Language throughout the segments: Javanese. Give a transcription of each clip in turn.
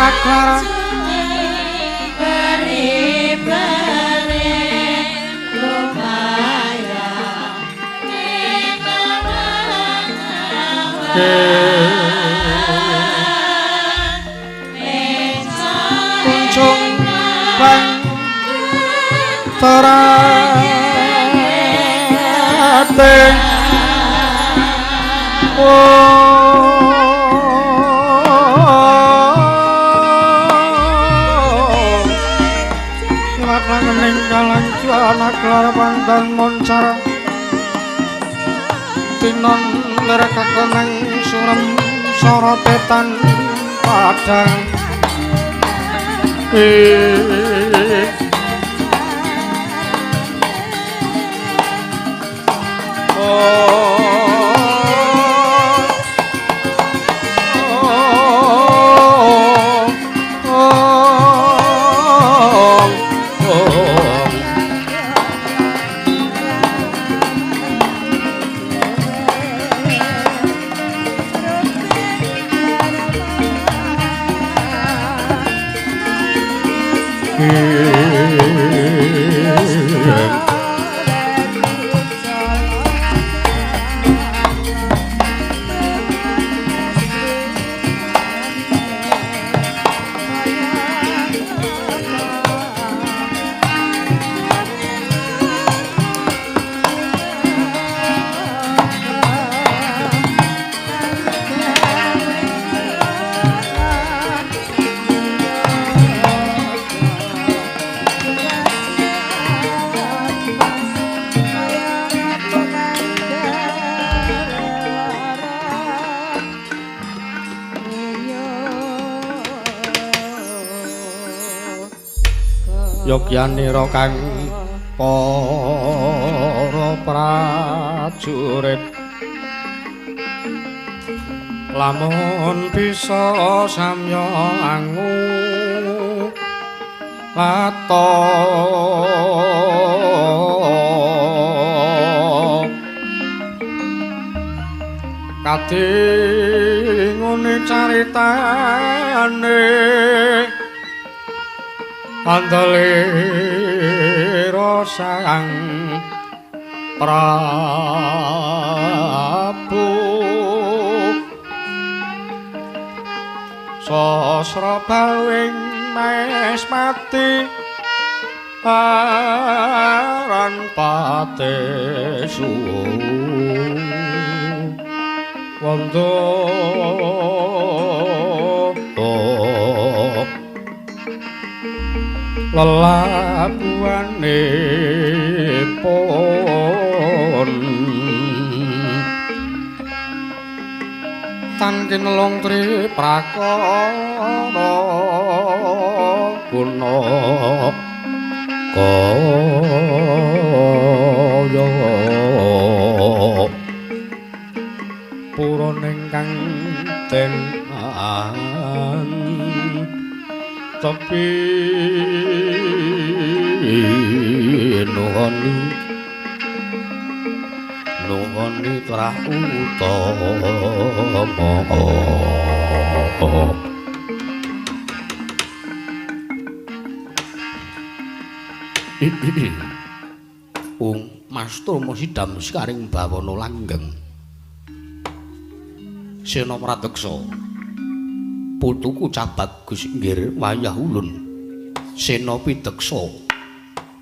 Clara Kuncung bang terate Kalanjuana Clara pandan moncara tinon lir kakoneng surem sorote tan padang Yogyanira kang para prajurit lamun bisa samya angu lato kadingune caritane Andelira Sang Prabu Sasra bawing mes mati aran pate suwun wanda lelabuhane pun tan kinelung tri prakara guna kaya purun ingkang den tepi nuwuni nuwuni trah utama. Ung Mas Tomo sidam sekaring bawana langgeng Sena Pradeksa putuku cah bagus nggir wayah ulun Sena Pideksa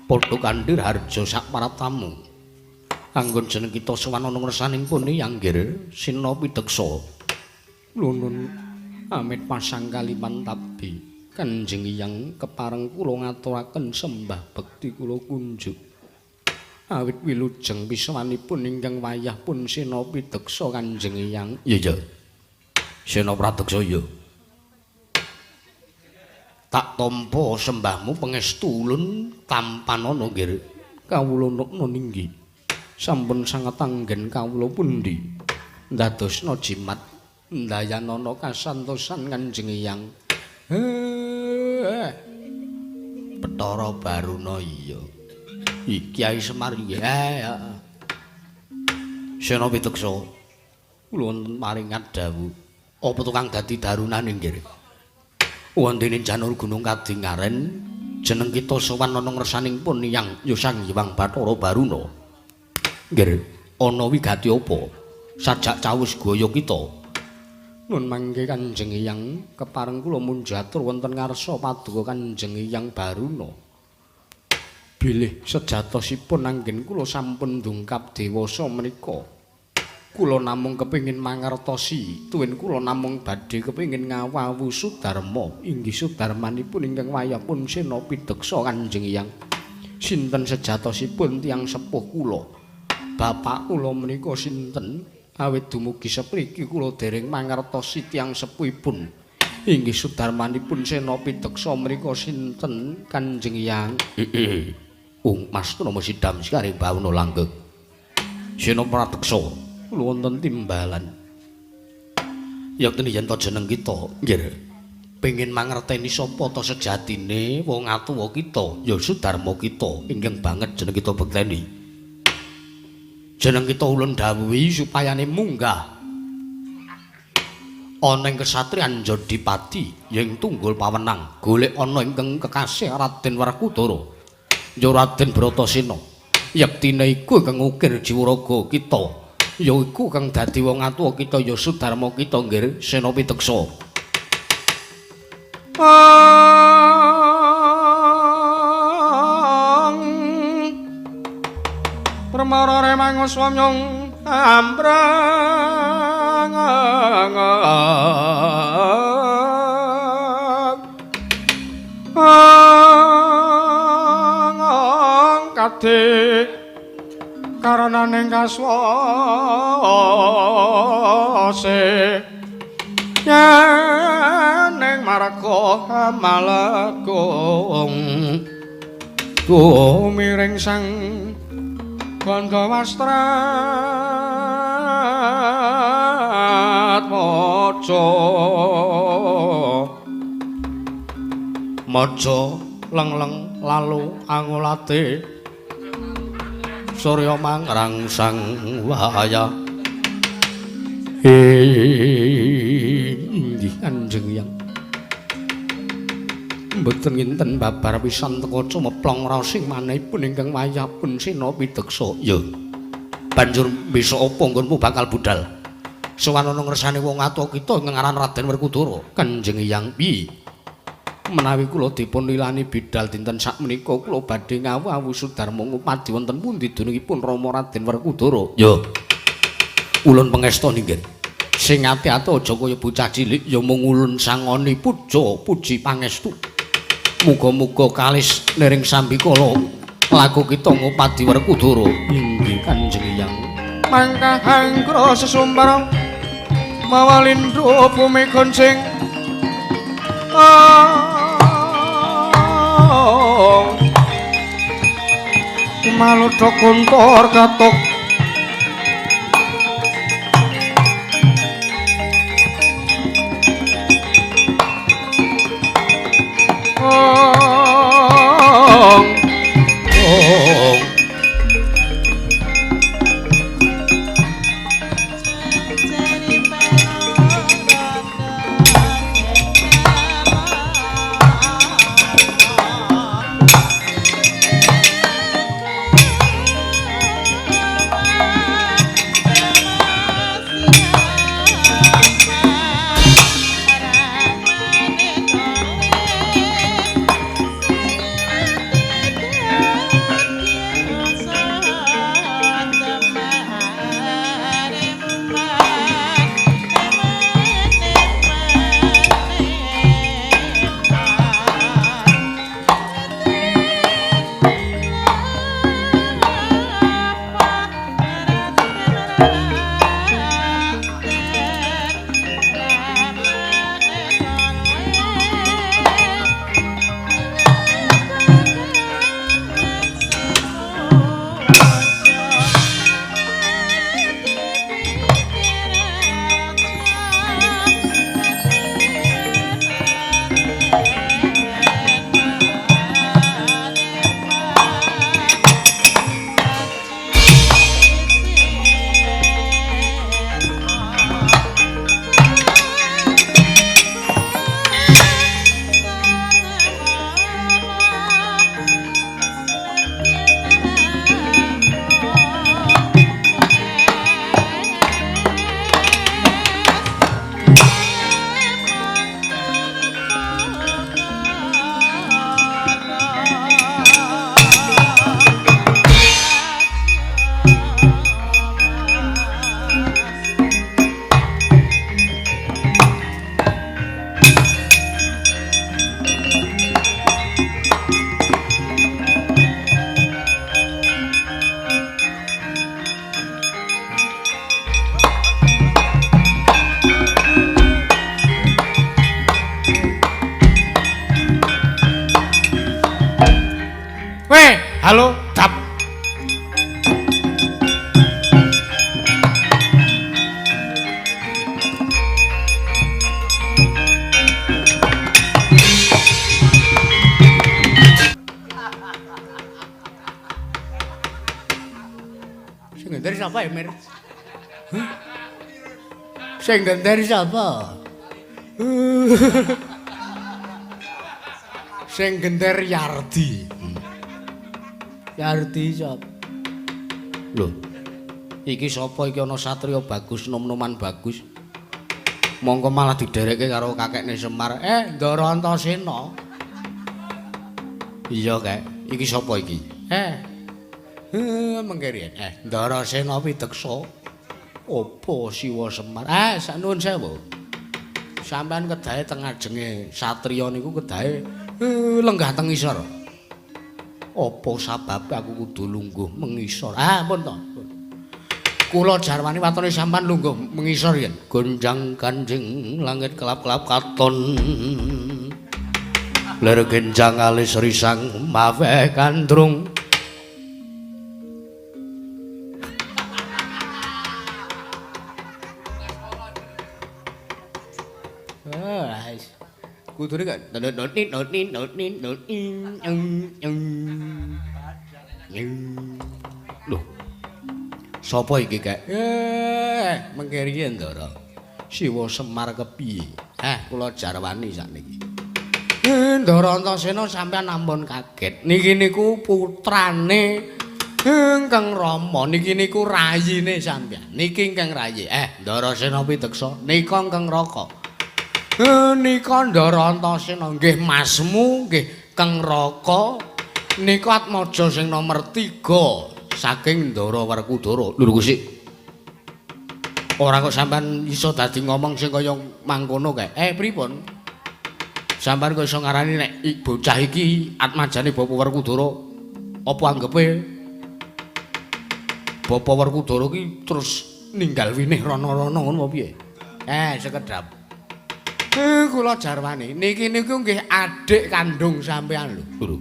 padha kandhir harja sak paratamu anggon jeneng kita sowan ana ngersaning pun yanggir Sena Pideksa lunun amit pasang kaliman tabi Kanjeng Hyang kepareng kula ngaturaken sembah bekti kula kunjuk awit wilujeng pisawanipun ingkang wayah pun Sena Pideksa Kanjeng Hyang. Iya iya Sena Pradeksa iya tak tampa sembahmu pangestu ulun tampanana nggir kawula nukna ninggi sampun sanget anggen kawula pundi ndadosna jimat ndayanana kasantosan Kanjeng Hyang. Bathara Baruna iya iki Kyai Semar iya Sena Pideksa kula wonten maringat dawuh apa tukang dadi darunane nggir. Wondene Janur Gunung Kadingaren jeneng kita sowan ana ngersaning pun Hyang Sang Hyang Bathara Baruna. Nggih, ana wigati apa? Sajak cawis gaya kita. Nun mangke Kanjeng Hyang kepareng kula munjatur wonten ngarsa paduka Kanjeng Hyang Baruna. Bilih sejatosipun anggen kula sampun dungkap dewasa menika. Kula namung kepengin mangertosi, tuwin kula namung badhe kepengin ngawawu Sudarma, inggih sudarmanipun ingkang wayahpun Sena Pideksa Kanjeng Hyang. Sinten sejatosipun tiyang sepuh kula? Bapak kula menika sinten? Awit dumugi sepriki kula dereng mangertosi tiyang sepuhipun. Inggih sudarmanipun Sena Pideksa menika sinten Kanjeng Hyang? Ung Mas Trama Sidam Sikaring Bawana langgeng. Sena Pradeksa kula wonten timbalan. Yektene yen to jeneng kita, nggih. Pengin mangerteni sapa ta sejatine wong atuwa kita, ya Sudarma kita ingkang banget jeneng kita bekteni. Jeneng kita ulun dawuhi supayane munggah ana ing kesatriyan Jodipati ing tunggul pawenang, golek ana ingkang kekasih Raden Werkudara, ya Raden Bratasena. Yektine iku ingkang ngukir jiwa raga kita. Ya iku kang dadi wong atuwa kita ya Sudarma kita nggih Sena Pideksa. Permara remangus wamyong ambrang kade karananing kaswase yen marga amalagung tumiring sang Gandhawastratmaja maja lengleng lalu angulate surya mangrangsang waya. Inggih Kanjeng Hyang. Mboten nginten babar pisan teka cumeplong raosing manahipun ingkang wayahpun Sena Pideksa. Ya. Banjur besok apa nggonmu bakal budal? Sowan ana ngersane wong atuwa kita ingkang aran Raden Werkudara. Kanjeng Hyang piye? Menawi kula dipun lilani bidal dinten sakmenika kula badhe ngawu Sudarma ngupadi wonten pundi dunungipun Rama Raden Werkudara. Ya. Ulun pangesta nggih. Sing ati-ati aja kaya bocah cilik ya mung ulun sangoni puja puji pangestu. Muga-muga kalis niring sambikala laku kita ngupadi Werkudara. Inggih Kanjeng Hyang. Mangkah anggra sesumbar mawa lindhu bumi goncing. Maludha kuntur katuk Halo, dap. Sing ngenteri sapa ya, Mir? Sing ngenteri sapa? Sing genter Yardi. Yardi sapa? Lho. Iki sapa iki ana satriya bagus nom-noman bagus. Mongko malah diderekke karo kakekne Semar. Ndara Antasena. Iya, Kek. Iki sapa iki? Mengke riyen. Ndara Sena pideksa. Apa Siwa Semar? Nuwun sewu. Sampeyan kedahe teng ngajenge satriya niku kedahe lenggah teng ngisor. Apa sababe aku kudu lungguh mengisor? Pun to. Kula jarwani watone sampean lungguh mengisor yen. Gonjang ganjing langit kelap-kelap katon. Lir genjang alis risang maweh kandrung. Kudune gak lho. Sapa iki, Kek? Mengke riyen, Ndara. Siwa Semar kepiye? Kula jarwani sakniki. Ndara Antasena sampean ampun kaget. Niki niku putrane Ingkang Rama, niki niku rayine sampean. Niki ingkang rayi. Ndara Sena pideksa, nika ingkang Raka. Nika Ndara Antasena nggih masmu nggih Kang Raka nika atmaja sing nomer 3 saking Ndara Werkudara. Lho Gusti. Ora kok sampean iso dadi ngomong sing kaya mangkono kae. Pripun? Sampean kok iso ngarani nek bocah iki atmajane Bapak Werkudara apa anggepe Bapak Werkudara ki terus ninggal winih rana-rana ngono apa piye? Sekedap. Kula jarwani niki niku nggih adik kandung sampean lho. Lho.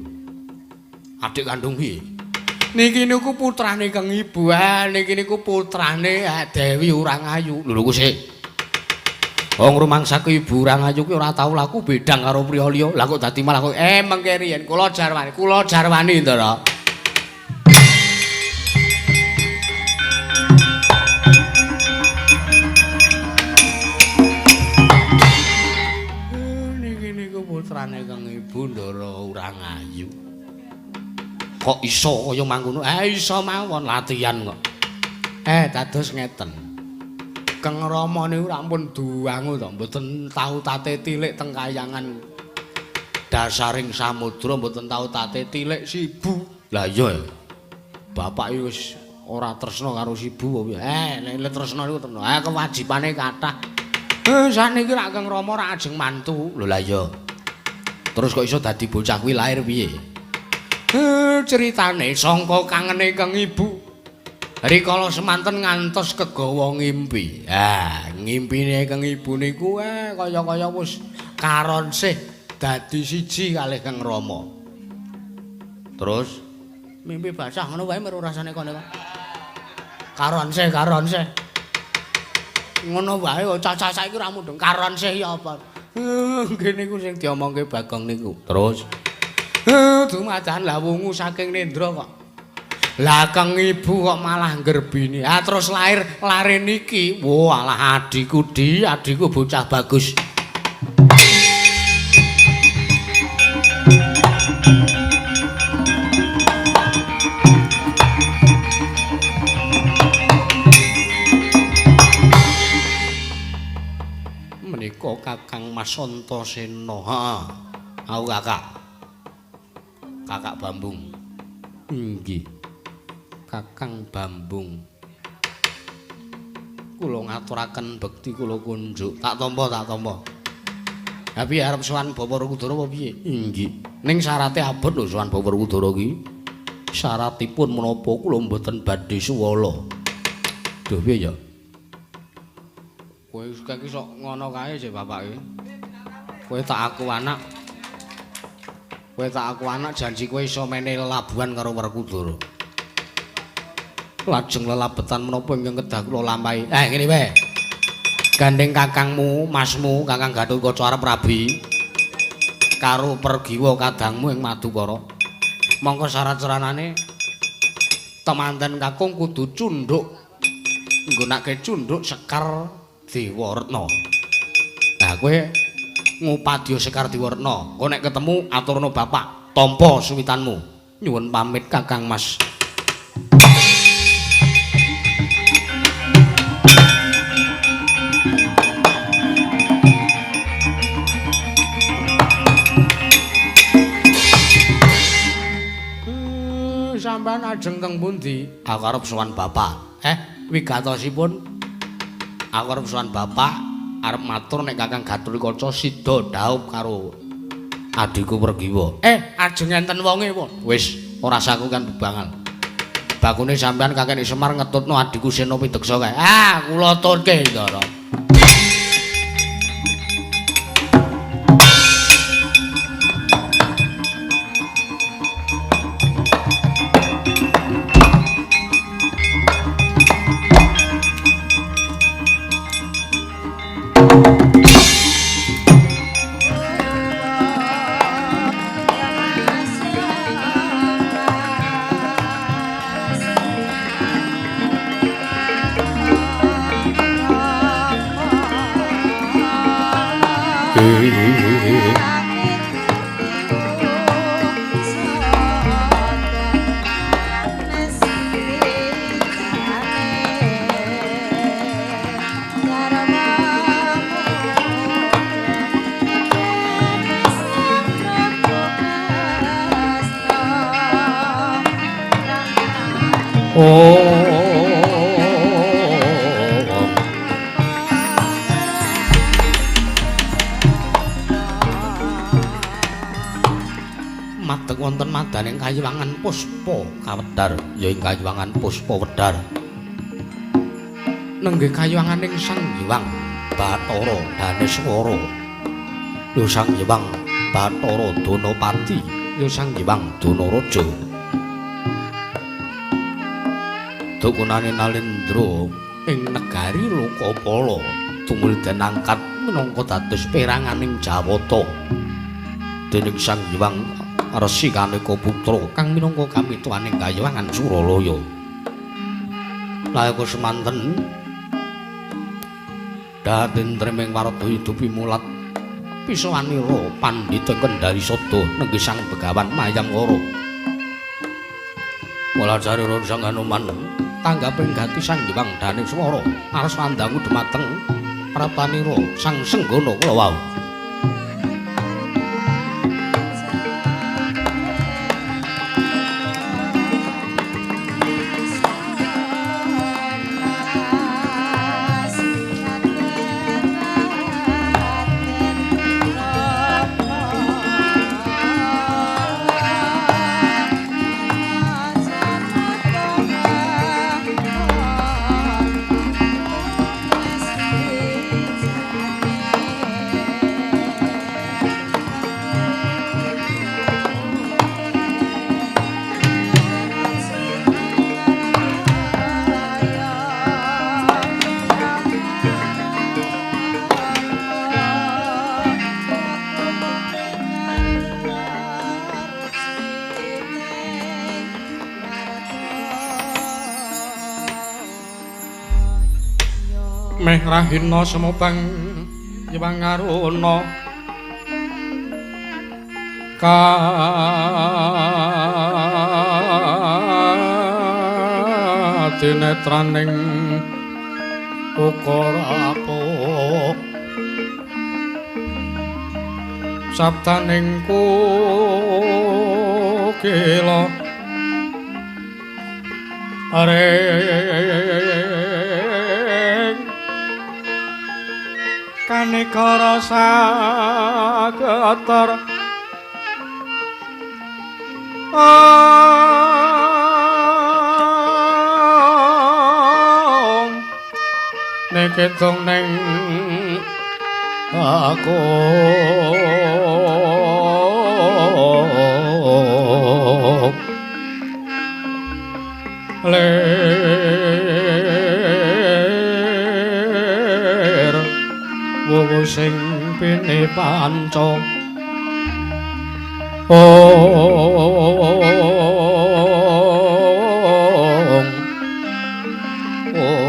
Adik kandung piye? Niki niku putrane Kang Ibu. Niki niku putrane Dewi Urangayu. Lho lho sik. Wong rumangsaku Ibu Urangayu ki ora tau laku bedang karo priya liya. Lah kok dadi malah kok mengke riyen kula jarwani, kula jarwani Ndara. Putrane Kang Ibu Ndara Urangayu. Kok iso kaya mangkono? Iso mawon latihan kok. Dados ngeten. Kang Rama niku rak pun duwangu to, mboten tau tate tilik teng kayangan dasaring samudra, mboten tau tate tilik sibu. Lah iya ya. Bapak iki wis ora tresna karo sibu apa piye? Nek tresna niku tresna. Kewajibane kathah. Sakniki rak Kang Rama rak ajeng mantu. Lho lah iya. Terus kok iso dadi bocah kuwi lahir piye? Ceritane sangka kangene Kang Ibu. Rikala semanten ngantos kegawa ngimpi. Ngimpine Kang Ibu niku kaya-kaya wis karonsih dadi siji kalih Kang Rama. Terus mimpi basah ngono wae meru rasane kono. Karonsih, karonsih. Ngono wae cacah saiki ora mudhun. Karonsih ya apa? Nggih niku sing diomongke Bagong niku. Terus dumadakan lah wungu saking nendra kok. Lah Kang Ibu kok malah nggerbini. Terus lahir lare niki. Walah adhiku di, adhiku bocah bagus. Menika Kakang Mas Antasena. Heeh. Aku kakak. Kakak Bambung. Nggih. Kakang Bambung. Kula ngaturaken bekti kula kunjuk. Tak tampa, tak tampa. Ha piye arep sowan Bapak Werkudara apa piye? Nggih. Ning syarate abot lho sowan Bapak Werkudara ki. Syaratipun menapa kula mboten badhe suwala. Duh piye ya? Kowe iki sok ngono kae sih bapake. Kowe tak aku anak. Kowe tak aku anak janji kowe iso menehi lelabuhan karo Werkudara. Lajeng lelabetan menapa ingkang kedah kula lampahi? Ngene wae. Gandeng kakangmu, masmu, Kakang Gathotkaca arep rabi karo Pergiwa kadangmu ing Madukara. Mongko syarat saranane temanten kakung kudu cundhuk. Nggunake cundhuk Sekar Dewaretna. Lah kowe ngupadya Sekar Dewaretna. Engko nek ketemu aturna bapak, tampa suwitanmu. Nyuwun pamit Kakang Mas. Sampeyan ajeng teng pundi? Aku arep sowan bapak. Wigatosipun aku arep sowan bapak, arep matur nek Kakang Gathotkaca sida dhaup karo adhiku Pergiwa. Ajeng enten wonge apa? Wis, ora saku kan bebangal. Bakune sampeyan kakek Semar ngetutno adhiku Sena Pideksa kae. Ah, kula tutke, Ndara. Madeg wonten madaning kayiwangan puspa kawedhar, ya ing kayiwangan puspa wedhar. Nenggih kayiwanganing Sang Hyang Bathara Daneswara. Ya Sang Hyang Bathara Danapati, ya Sang Hyang Danaraja. Dukunane Nalendra ing negari Lokapala tumuli den angkat minangka dados peranganing Jawata dening Sang Hyang Resi Kaneka Putra kang minangka kamituwaning kayiwangan Suralaya. Nalika semanten datentriming waradha dupi mulat pisawanira pandhita Kendari Sada nenggih Sang Begawan Mayangkara. Mula carira Sang Hanuman tanggaping gati Sang Hyang Daneswara arsa andangu dumateng prapanira Sang Senggana kula wau. Meh rahina semobang Hyang Aruna kadinetraning ukara apuk sabdaning kukila ring kaneka rasa getar neketung neng aku. Lir wuwu sing pine panca ong ong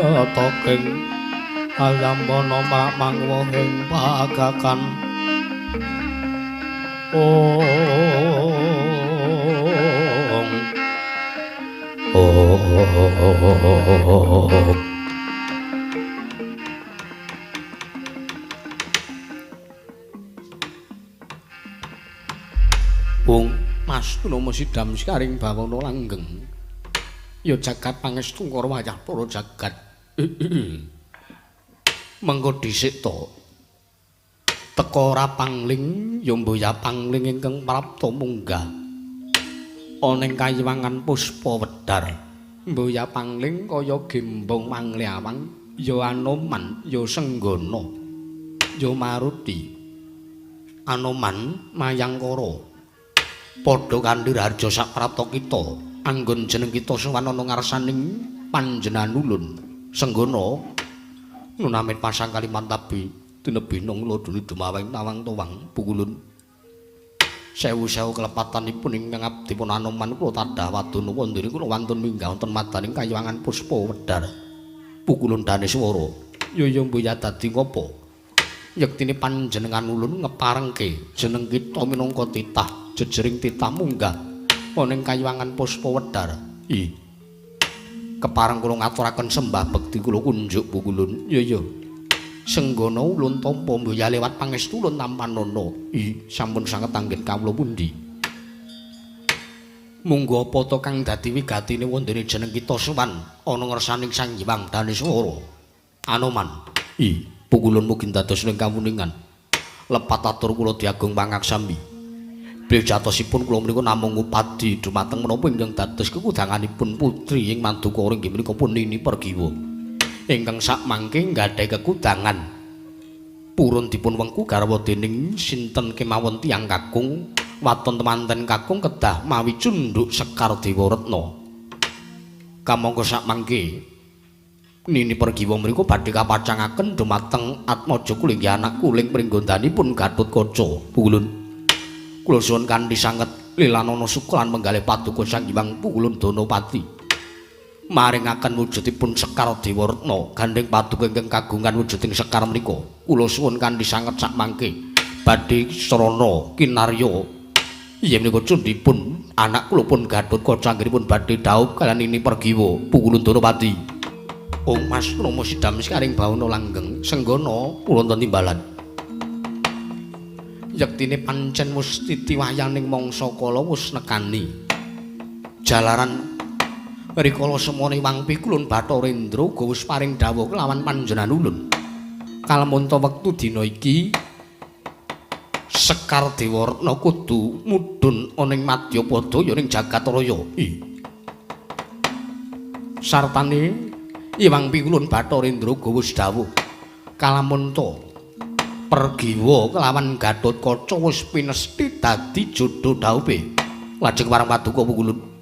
pepetoking ayambana mangwohing pagakan ong ong. Wong Mas Nomo sidam sekaring bawana langgeng. Ya jagat pangestu karo wayah para jagat. Mengko dhisik to. Teka ora pangling ya mboya pangling ingkang prapta munggah. Ana ing kayiwangan puspa wedar. Mboya pangling kaya gembong mangliawang, ya Anoman, ya Senggana, ya Maruti. Anoman Mayangkara. Padha kanthi raharja saprapta kita, anggon jeneng kita sowan ana ngarsaning panjenengan ulun. Senggana nunamit pasang kalimantabi tinebinung lodoni dumaweng tawang towang pukulun. Sewu-sewu kelepatanipun ingkang abdipun Anoman kula tadah wadana wondene kula wantun minggah wonten madaning kayiwangan puspa wedar. Pukulun Daneswara. Ya ya mboya dadi ngopo? Yektine panjenengan ulun ngeparengke jeneng kita minangka titah jejering titah munggah ana ing kayiwangan puspa wedar. I. Kepareng kula ngaturaken sembah bekti kula kunjuk pukulun. Ya ya. Senggana ulun tampa mboya lewat pangestu ulun tampanana. I, sampun sanget anggen kawula pundi. Munggo apa to kang dadi wigatine wondene jeneng kita sowan ana ngersaning Sang Hyang Daneswara. Anoman. I, pukulun mugi dados ing kawuningan. Lepat atur kula diagung pangaksambi. Bilih jatosipun kula menika namung ngupadi dumateng menapa ingkang dados kekudanganipun putri ing Madukara inggih menika pun Nini Pergiwa. Ingkang sakmangke nggadahi kekudangan purun dipun wengku garwa dening sinten kemawon tiyang kakung waton temanten kakung kedah mawi cunduk Sekar Dewa Retna. Kamangka sakmangke Nini Pergiwa mriku badhe kapacangaken dumateng atmaja kula inggih anak kuling pringgondanipun Gatotkaca. Pukulun kula suwun kanthi sanget lilanana suka lan menggalih paduka Sang Hyang Pukulun Danapati. Maringaken wujudipun Sekar Dewa Retna gandheng paduka ingkang kagungan wujuding sekar menika kula suwun kanthi sanget sakmangke badhe srana kinarya inggih menika cundhipun anak kula pun Gatotkaca anggenipun badhe dhaup kaliyan Nini Pergiwa. Pukulun Danapati. Ong Mas Rama sidam sekaring bawana langgeng Senggana kula wonten timbalan. Yektine pancen wis titiwayaning mangsa kala wis nekani jalaran rikala semana Iwang Pikulun Bathara Indra uga wis paring dawuh kelawan panjenengan ulun. Kalamunta wektu dina iki Sekar Dewa Retna kudu mudhun ana ing Madyapada ya ning Jagatraya. I. Sartane Iwang Pikulun Bathara Indra uga wis dawuh kalamunta Pergiwa kelawan Gatotkaca wis pinesthi dadi jodho dhaupe. Lajeng marang paduka Pukulun.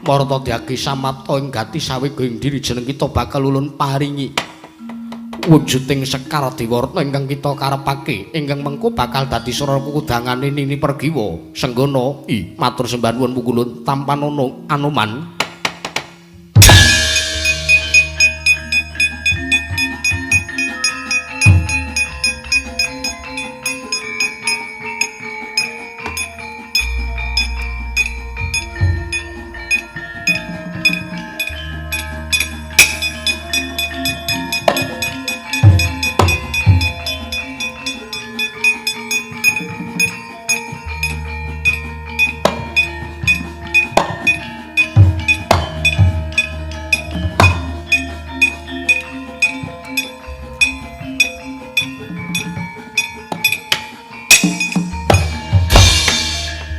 Marta dyagi samapta ing gati sawega ing diri jeneng kita bakal ulun paringi wujuding Sekar Dewa Retna ingkang kita karepake ingkang mengko bakal dadi sarana kekudangane Nini Pergiwa. Senggana i matur sembah nuwun Pukulun tampanana Anoman.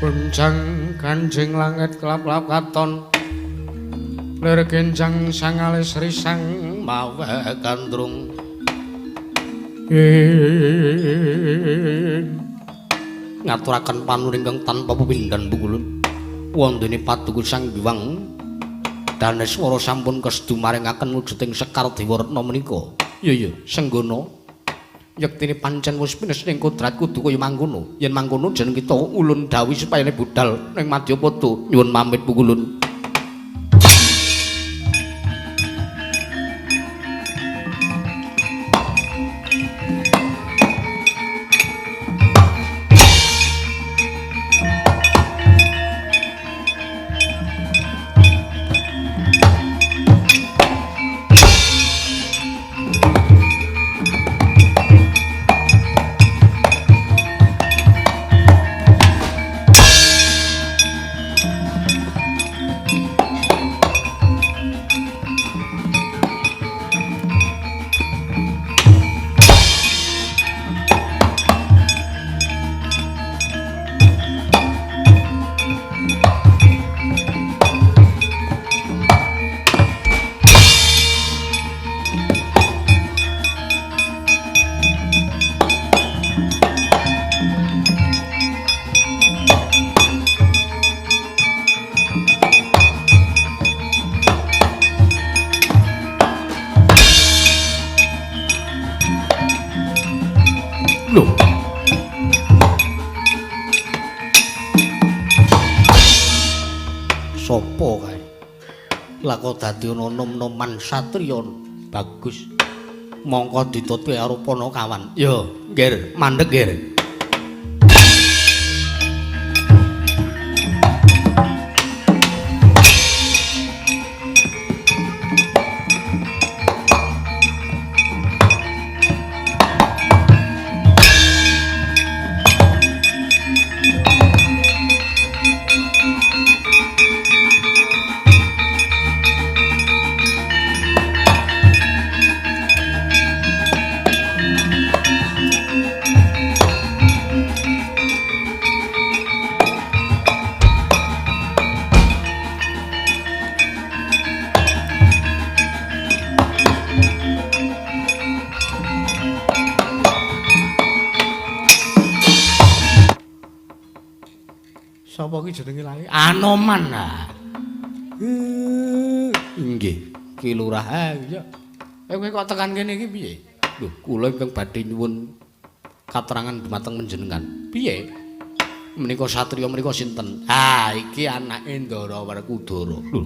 Gunjang ganjing langit kelap-kelap katon lir genjang sangalis risang mawe gandrung. Ngaturaken panuwun ingkang tanpa pepindhan pukulun. Wondene Paduka Sang Hyang Daneswara sampun kesedu maringaken wujuding Sekar Dewaretna menika. Iya iya, senggono. Yektine pancen wis pines ning kodrat kudu kaya mangkono. Yen mangkono jeneng kita ulun dawuhi supayane budal ning Madyapada. Nyuwun pamit pukulun. Lho. Sopo kae? Lah kok dadi ana nom-noman satriya bagus. Mongko ditutke karo Panakawan. Yo, nggir, mandeg nggir. Sapa ki jenenge lali? Anoman ah. Nggih, Ki Lurah. Ah iya. Kowe kok tekan kene iki piye? Lho, kula ingkang badhe nyuwun katerangan dumateng panjenengan. Piye? Menika satriya menika sinten? Ah, iki anake Ndara Werkudara. Lho.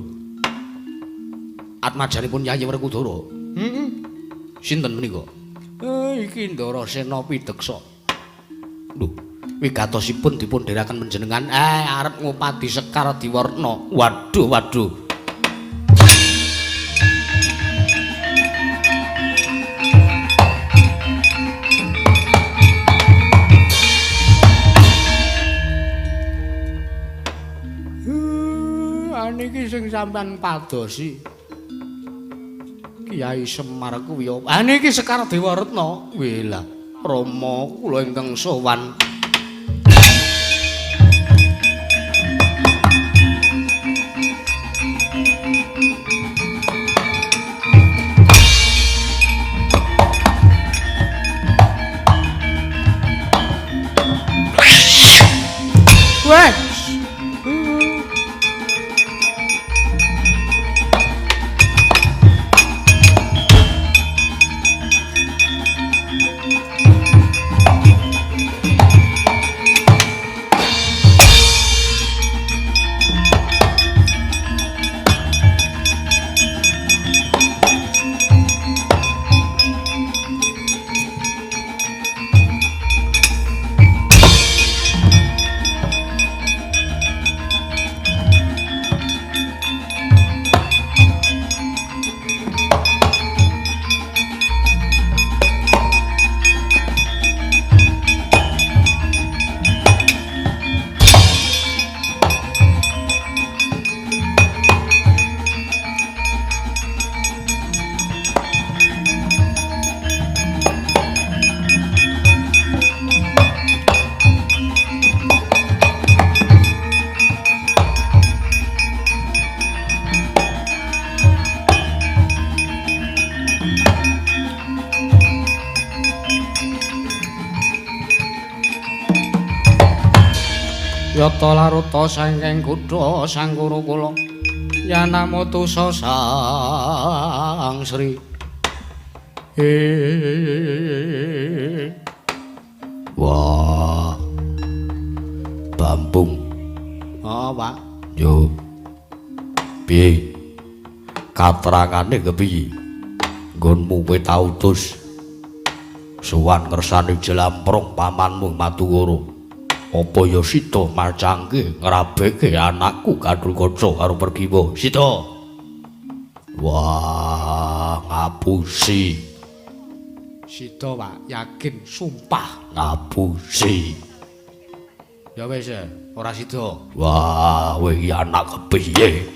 Atmajanipun Yayi Werkudara. Heeh. Sinten menika? Iki Ndara Sena Pideksa. Lho, wigatosipun dipun dherekaken panjenengan arep ngupadi Sekar Diwarna. Waduh, waduh. Niki sing sampean padosi Kiai Semar kuwi apa? Ah niki Sekar Dewaretna. Wih lah, Rama kula ingkang sowan. Weh. Yata laruta saking kutha Sang Kurukula yanamutusa Sang Sri. Wah. Bambung. Oh, Pak. Yo. Piye? Katerangane kepiye? Nggonmu kowe tau utus sowan ngersane Jlamprong pamanmu Madukara. Apa ya sida macangke ngrabeke anakku Gathotkaca karo Pergiwa? Sida. Wah, ngapusi. Sida, Pak, yakin sumpah ngapusi. Ya wis, ora sida. Wah, kowe iki anak kepiye?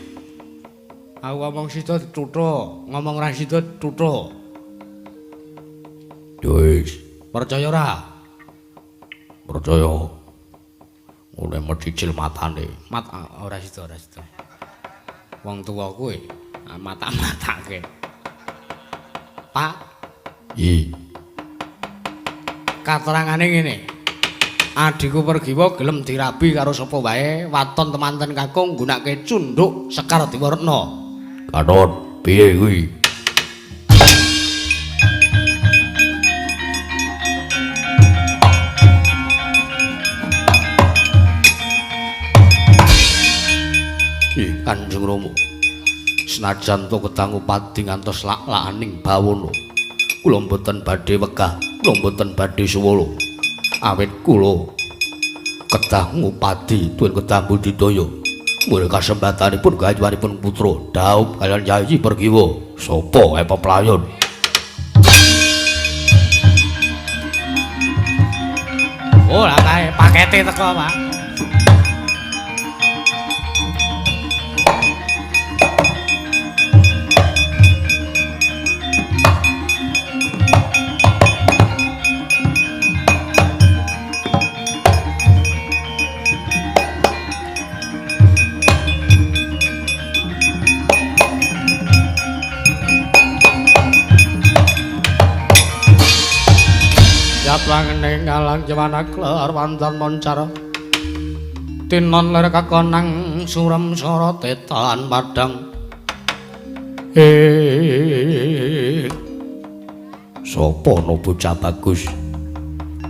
Aku ngomong sida dituthuk, ngomong ora sida dituthuk. Ya wis, percaya ora? Percaya. Ngene mecicil matane. Mat ora sida, ora sida. Wong tuwa kuwi mata-matake. Pak. I. Katerangane ngene. Adhiku Pergiwa gelem dirabi karo sapa wae, waton temanten kakung nggunakake cunduk Sekar Dewaretna. Gatot, piye kuwi? Kanjeng Rama, senajan to kedah ngupadi ngantos lak-lakaning bawana, kula mboten badhe wegah, kula mboten badhe suwala. Awit kula kedah ngupadi tuwin kedah budidaya. Mula kasempatanipun gayuhanipun putra dhaup kaliyan Yayi Pergiwa. Sapa ae peplayon? Oh, lah kae pakete teko, Pak. Yapangene ngalang jewana kler wandan moncar tinon ler kakonang surem sora tetan padang. Sapa no bocah bagus?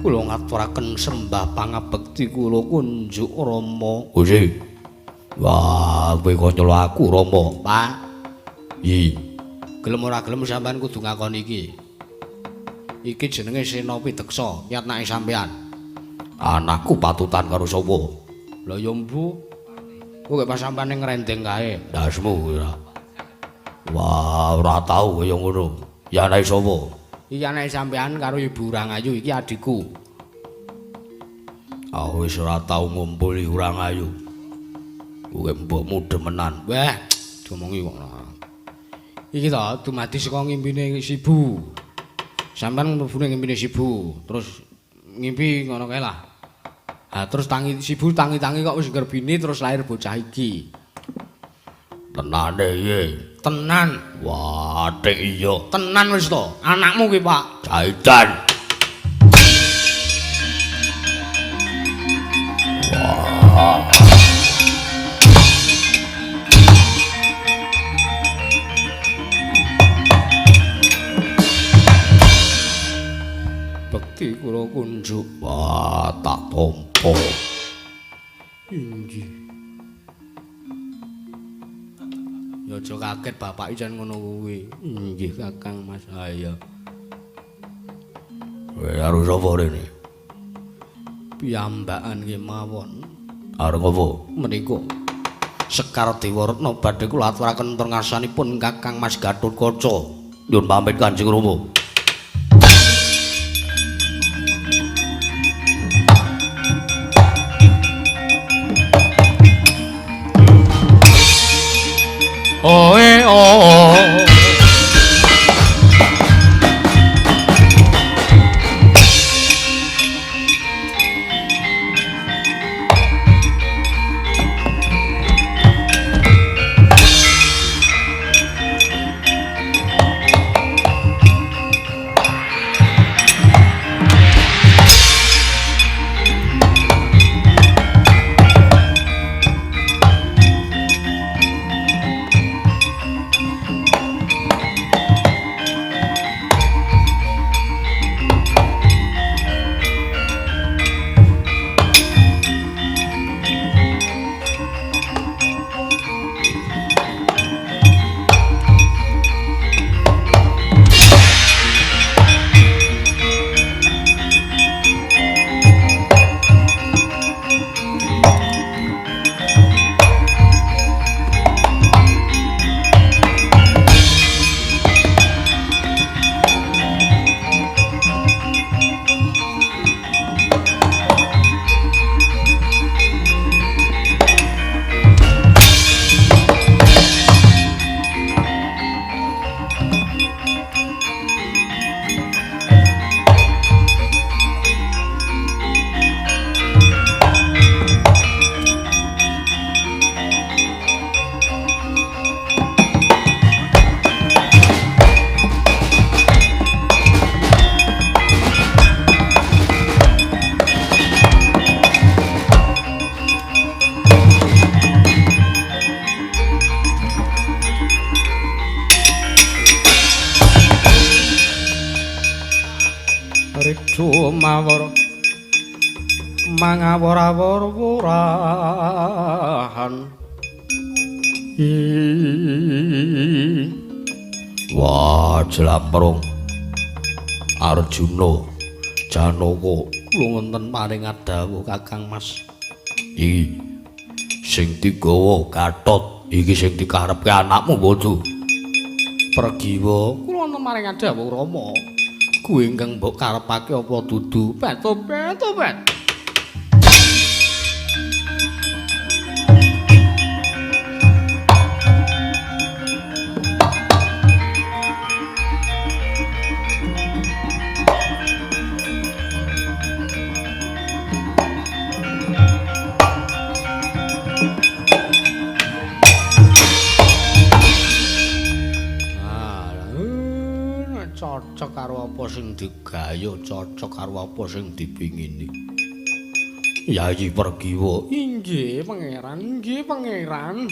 Kula ngaturaken sembah pangabekti kula kunjuk Rama. Gusti. Wah, kowe kok nyelo aku Rama. Pak. I. Gelem ora gelem sampean kudu ngakoni iki. Iki jenenge Sena Pideksa, yatnake sampean. Anakku patutan karo sapa? Lah ya mbu. Kowe pas sampean ngrendeng kae. Ndasmu ora. Wah, ora tau kaya ngono. Ya anake sapa? Iki anake sampean karo Ibu Urangayu, iki adhiku. Ah wis ora tau ngumpuli Urangayu. Kowe mbokmu demenan. Wah, diomongi kok. Iki to dumadi saka ngimpine Sibu. Sampeyan mlebu ning ngimpine Sibu, terus ngimpi ngono kae lah. Ha terus tangi Sibu tangi-tangi kok wis nggerbini terus lahir bocah iki. Tenane piye? Tenan. Wah, atik iya. Tenan wis to. Anakmu ki, Pak. Jaitan. Wah. Bekti kula kunjuk. Wah, tak tampa. Inggih. Ya aja kaget bapak jan ngono kuwi. Inggih Kakang Mas. Ayo. Kowe karo sapa rene? Piyambakan kemawon. Arep apa? Menika Sekar Dewaretna badhe kula aturaken perngasanipun Kakang Mas Gathotkaca. Nyuwun pamit Kanjeng Rama. Oh, eh, oh, oh. sumawur mangawur-awur wurahan. Wah, jlamprung Arjuna Janaka kula wonten paring dawuh Kakang Mas. Iki sing digawa Gatot, iki sing dikarepke anakmu bodho. Pragiwa, kula wonten paring dawuh Rama. Kuwi ingkang mbok karepake apa dudu? Pet-pet. Cocok karo apa sing digayuh, cocok karo apa sing dipingini. Yayi Pragiwa, inggih pangeran, inggih pangeran.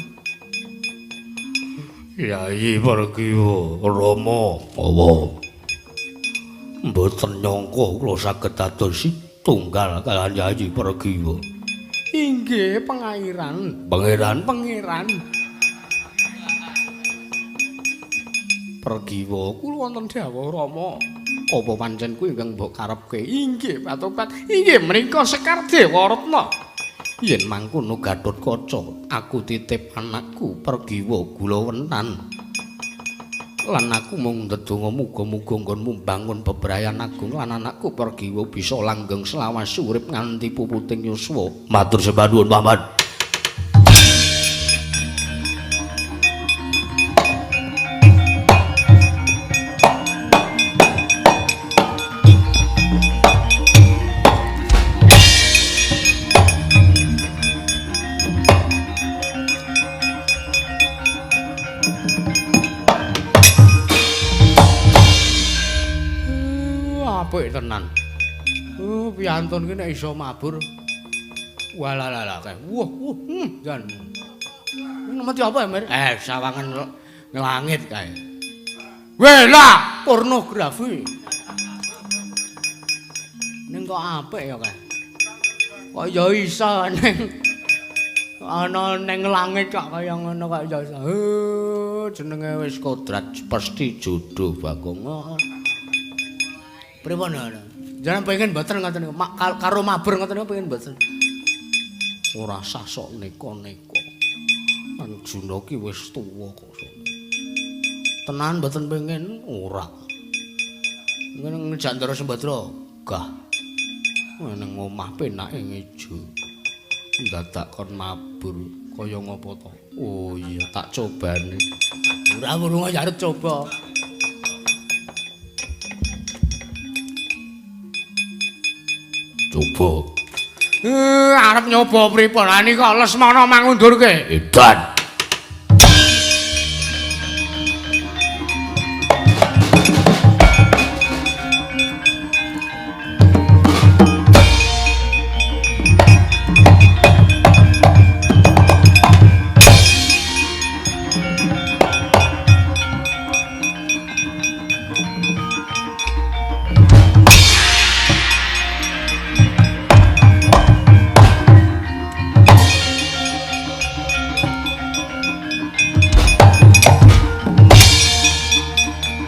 Yayi Pragiwa, Rama, apa? Mboten nyangka kula saged dados tunggal kaliyan Yayi Pragiwa. Inggih pengairan. Pangeran, pangeran. Pragiwa, kula wonten dawuh Rama. Apa pancen kuwi ingkang mbok karepke? Inggih, Patopat. Inggih menika Sekar Dewa Retna. Yen mangkono Gatotkaca, aku titip anakku Pragiwa Gulawentan. Lan aku mung ndedonga muga-muga nggonmu mbangun bebrayan agung lan anakku Pragiwa bisa langgeng selawas urip nganti puputing yuswa. Matur sembah nuwun, Paman. Apik tenan. Piantun ki nek iso mabur. Walalala kae. Wah, wah, jan. Nemeti apa ya, Mir? Sawangan nglangit kae. Wela, pornografi. Ning kok apik ya kae. Kok ya iso ning ana ning langit kok kaya ngono kok ya iso. Jenenge wis kodrat pasti jodoh Bagong. Pripun ngono? Jenengan pengen mboten ngoten niku? Karo mabur ngoten niku pengen mboten? Ora sah sok neka-neka. Arjuna ki wis tuwa kok. Tenan mboten pengen? Ora. Ngene ngejak Ndara Sembadra? Gah. Ning omah penake ngejo. Dadak kon mabur kaya ngopo to? Oh iya, tak cobane. Ora urung ya arep coba. Coba. Arep nyoba pripun? Lah nika Lesmana mangundurke. Edan.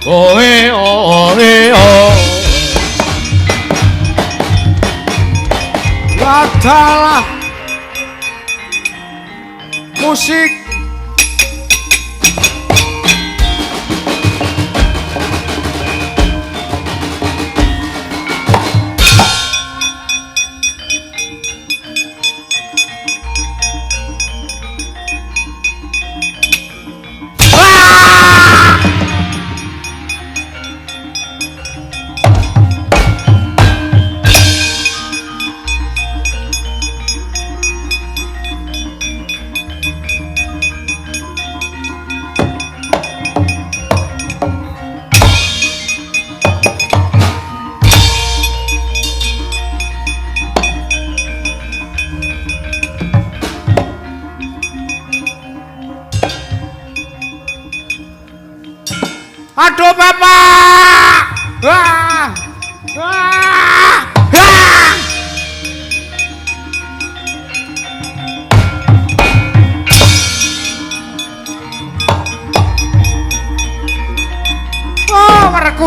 Oe oe o. Adalah musik. Aduh bapak. Wah. Wah.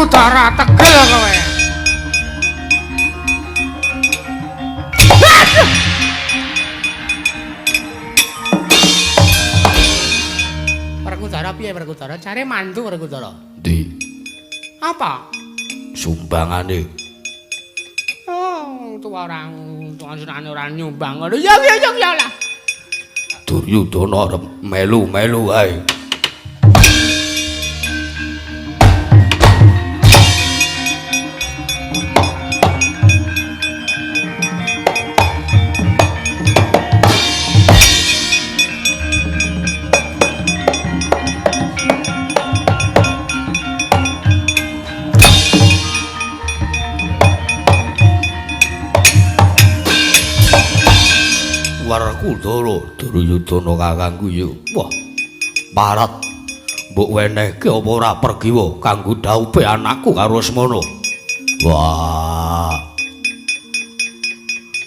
Werkudara tegel kowe. Werkudara piye Werkudara? Care mantu Werkudara. Ndi? Apa? Sumbangane. Oh, tuwa orang tuwa senane ora nyumbang ngono. Ya ya ya ya lah. Duryudana arep melu-melu wae. Werkudara Duryudana kakangku ya. Wah. Parat. Mbok wenehke apa ora pergiwa kanggo dhaupe anakku karo Lesmana. Wah.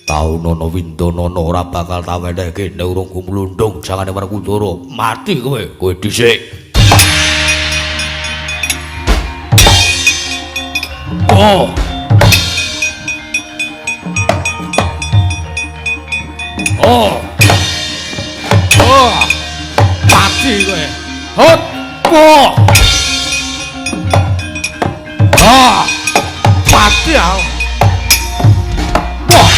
Taunana Windanana ora bakal ta wenehke nek urung gumlundung jangane Werkudara. Mati kowe, kowe dhisik. Oh. Oh. Oh. Mati kowe. Hot. Oh. Ah. Mati aku. Wah.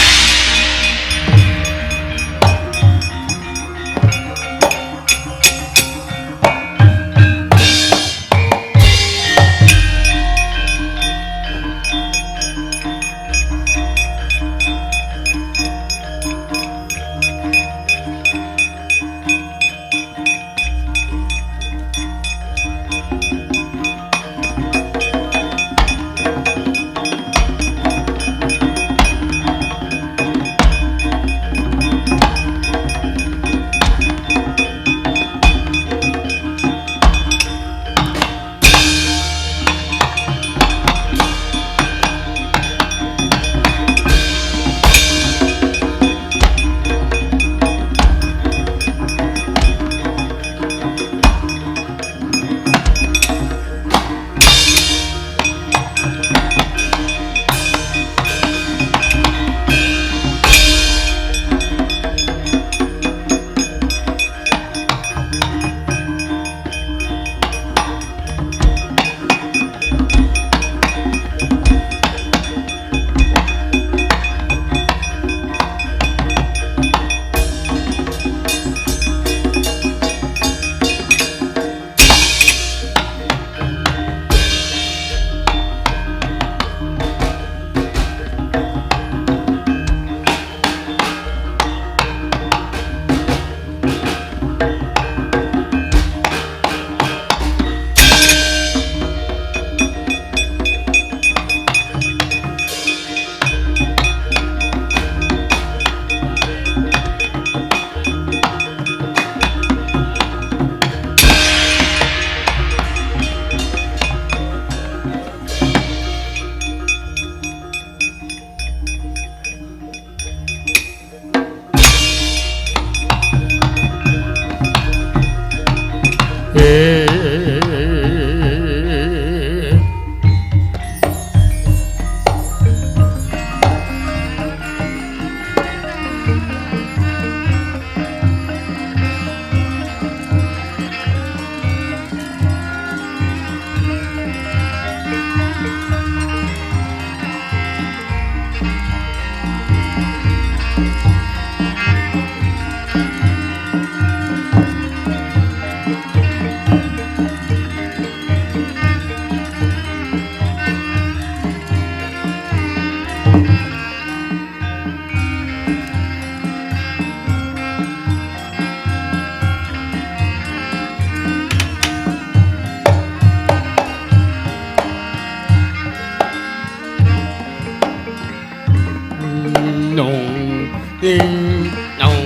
Nong ding nong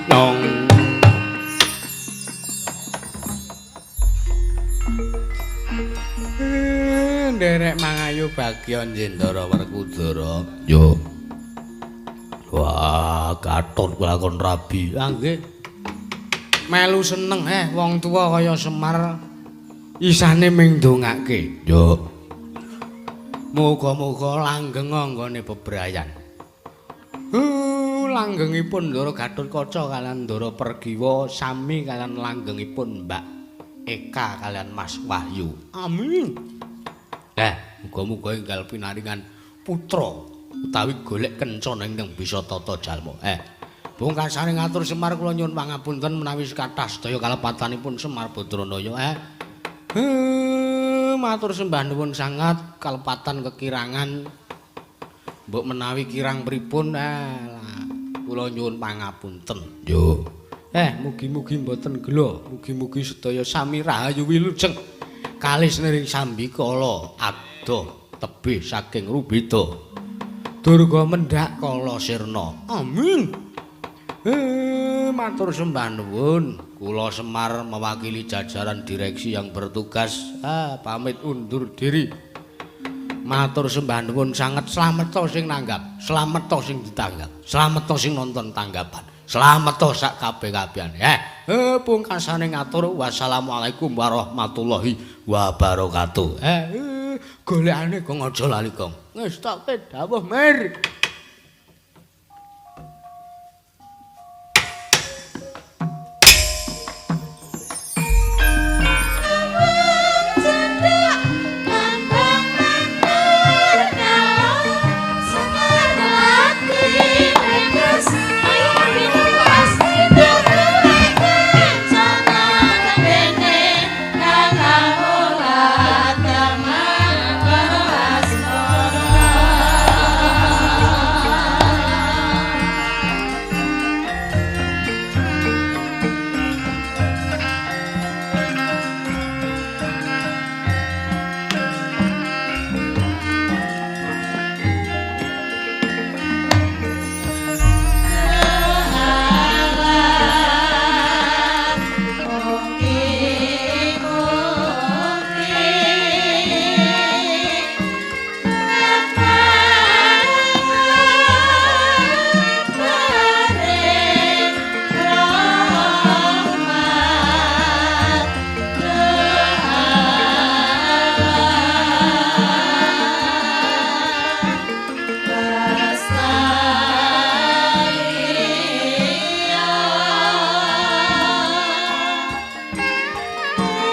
nong. Nderek mangayu bagya Jendara Werkudara. Yo. Wah, katon kelakon rabi. Ah nggih. Melu seneng wong tuwa kaya Semar isane ming ndongake. Yo. Muga-muga langgeng anggone bebrayan. Langgengipun Ndara Gatotkaca kaliyan Ndara Pergiwa sami kaliyan langgengipun Mbak Eka kaliyan Mas Wahyu. Amin. Muga-muga enggal pinaringan putra utawi golek kencana ingkang bisa tata jalma. Pungkasane ngatur Semar kula nyuwun pangapunten menawi kathah sedaya kalepatanipun Semar Badranaya. Matur sembah nuwun sangat kalepatan kekirangan. Mbok menawi kirang pripun kula nyuwun pangapunten. Yo. Mugi-mugi mboten gela, mugi-mugi sedaya sami rahayu wilujeng. Kalis niring sambikala adoh tebih saking rubeda. Durga mendhak kala sirna. Amin. Matur sembah nuwun. Kula Semar mewakili jajaran direksi yang bertugas pamit undur diri. Matur sembah nuwun sanget, slameta sing nanggap, slameta sing ditanggap, slameta sing nonton tanggapan, slameta sak kabeh-kabehane. Pungkasane ngatur wassalamualaikum warahmatullahi wabarakatuh. Golekane gong aja lali gong. Ngestokke dawuh Mir.